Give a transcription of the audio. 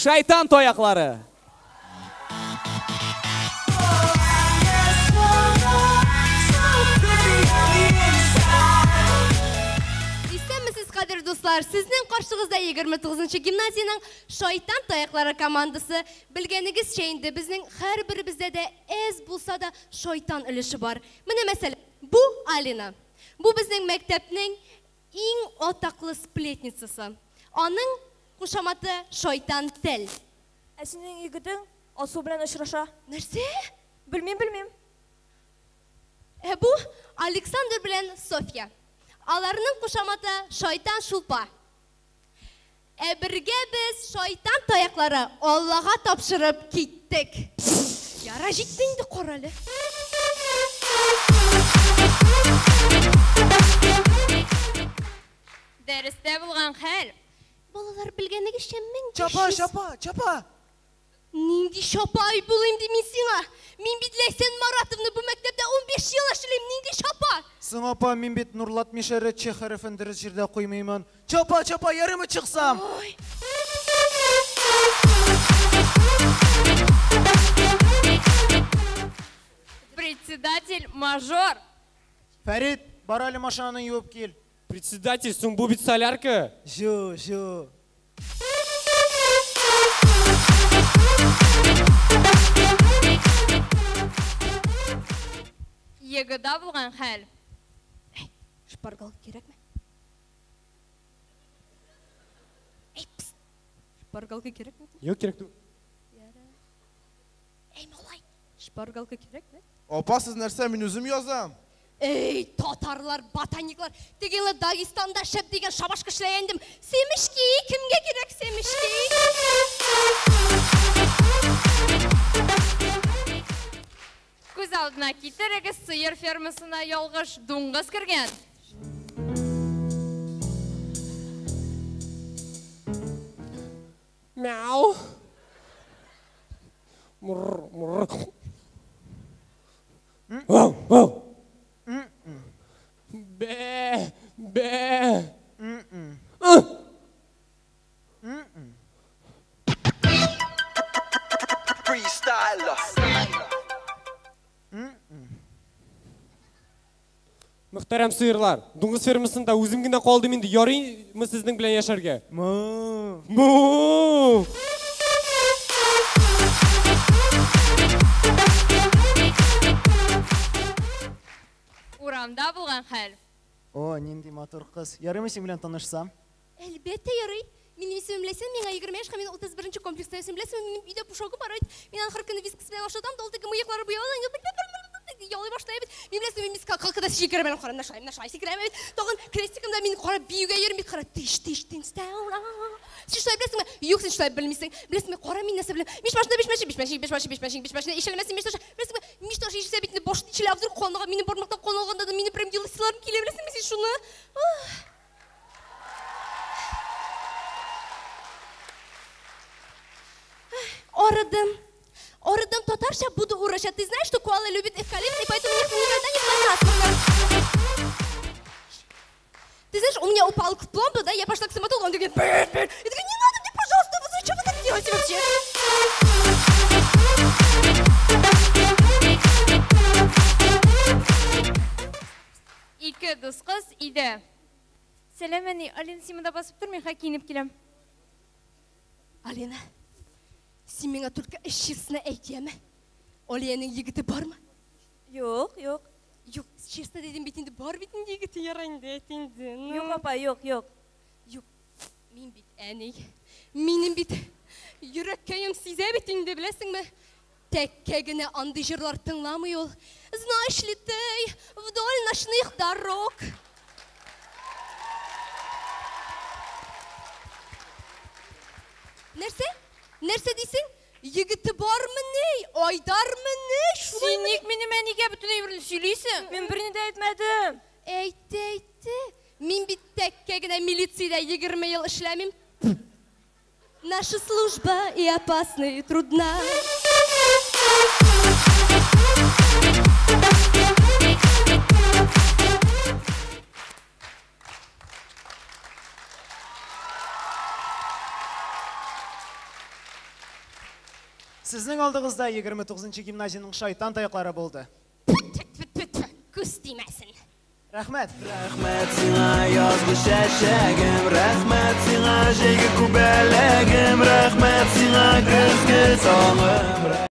Шайтан таяклары. Исәнмесез, кадерле дуслар! Сезнең каршыгызда 29 гимназиянең Шайтан таяклары командасы. Белгәнегезчә инде, безнең һәрберебездә дә әз булса да шайтан өлеше бар. Менә мәсәлән, бу Алина. Бу безнең мәктәпнең иң атаклы сплетницасы. Аның кушаматы Шайтан тел. Ә синең егетең Алсу белән очраша. Нәрсә? Белмим, белмим. Ә бу Александр белән Софья. Аларның кушаматы Шайтан шулпа. Ә бергә без шайтан таяклары Аллага тапшырып киттек. Яра җитте инде, карале. Дәрестә булган хәл. Балалар, белгәнегезчә, 1500... Чапа, чапа, чапа. Нинди чапа булыйм ди мин сиңа? Мин бит Ләйсән Маратовна бу мәктәптә 15 ел эшлим, нинди чапа? Соң апа, мин бит Нурлат мишәре Ч хәрефен дөрес җирдә куймыймын. Чапа, чапа, ярыймы чыксам? Ой. Председатель мажор. Фәрит, бар әле машинаны юып кил. Председатель, соң бу бит солярка. Жу, жу. Егыда булган хәл. Әй, шпаргалка кирәкме? Әй, пс. Шпаргалка кирәкме? Юк, кирәк түгел. Әй, малай, шпаргалка кирәкме? Апа, сез нәрсә, мин үзем язам. Эй, татарлар, ботаниклар, теге елны Дагестанда шәп дигән шабашка эшләгән идем. Семечки, кемгә кирәк семечки? Күз алдына китерегез, сыер фермасына ялгыш дуңгыз кергән. Мяу. Мур, мур. Вау, вау. Бе, бе. Мөхтәрәм сыерлар, дуңгыз фермасында үзем генә калдым инде, ярыймы сезнең белән яшәргә? Му. Му. Урамда булган хәл. О, нинди матур кыз. Ярыймы синең белән танышсам? Әлбәттә ярый. Минем исемем Ләйсән, миңа 20 яшь һәм мин 31 комплекста яшим. Беләсеңме, минем өйдә пушогым бар бит. Мин аны һәр көнне вискас белән ашатам, да ул теге мыеклары буяла, ялый башлый бит. Мин беләсеңме, мин скакалкада сикерәм, менә кара, менә шулай, менә шулай сикерәм бит. Тагын крестикымда мин кара биюгә йөрим бит, кара тиш, тиш, тиш, Син шулай беләсеңме? Юк, син шулай белмисең. Беләсеңме, кара мин нәрсә беләм. Миш башында биш мәче, биш мәче, биш мәче, биш мәче, биш мәче, ишелмәсен миш ташы. Беләсеңме, миш ташы ишелсә бит инде баш ишелә, вдруг канга, минем бармактан кан алганда да минем прям елыйсыларым килә, беләсеңме син шуны? Арыдым. Арыдым, татарча буду урысча. Ты знаешь, что коала любит эвкалипт, и поэтому у них никогда не бывает насморка. Ты знаешь, у меня упал пломба, да, я пошла к стоматологу, он говорит, бер, бер. Я такая, не надо мне, пожалуйста, вы зачем вы так делаете вообще? Ике дус кыз иде. Сәлам, әни, Алина, син монда басып тор, мин хәзер киенеп киләм. Алина, син миңа только честно әйт, яме? Алиянең егете бармы? Юк, юк. Юк, честно дидем бит инде, бар бит инде егете, ярар инде, әйт инде. Ну. Юк, апа, юк, юк. Юк, мин бит әни. Минем бит йөрәккәем сизә бит инде, беләсеңме? Тәккә генә андый җырлар тыңламый ул. Знаешь ли ты, вдоль ночных дорог. Нәрсә? Нәрсә дисең? Егете бармыни? Айдармыни? Син ник минем әнигә бөтен әйберне сөйлисең? Мин берни дә әйтмәдем. Әйтте, әйтте. Мин бит тәккә генә милициядә 20 ел эшләмим. Наша служба и опасна, и трудна. Сезнең алдыгызда 29 нчы гимназиянең шайтан таяклары булды. Тфү-тфү-тфү, күз тимәсен. Рәхмәт. Рәхмәт сиңа, язгы чәчәгем, рәхмәт сиңа, җәйге күбәләгем, рәхмәт сиңа, көзге таңым.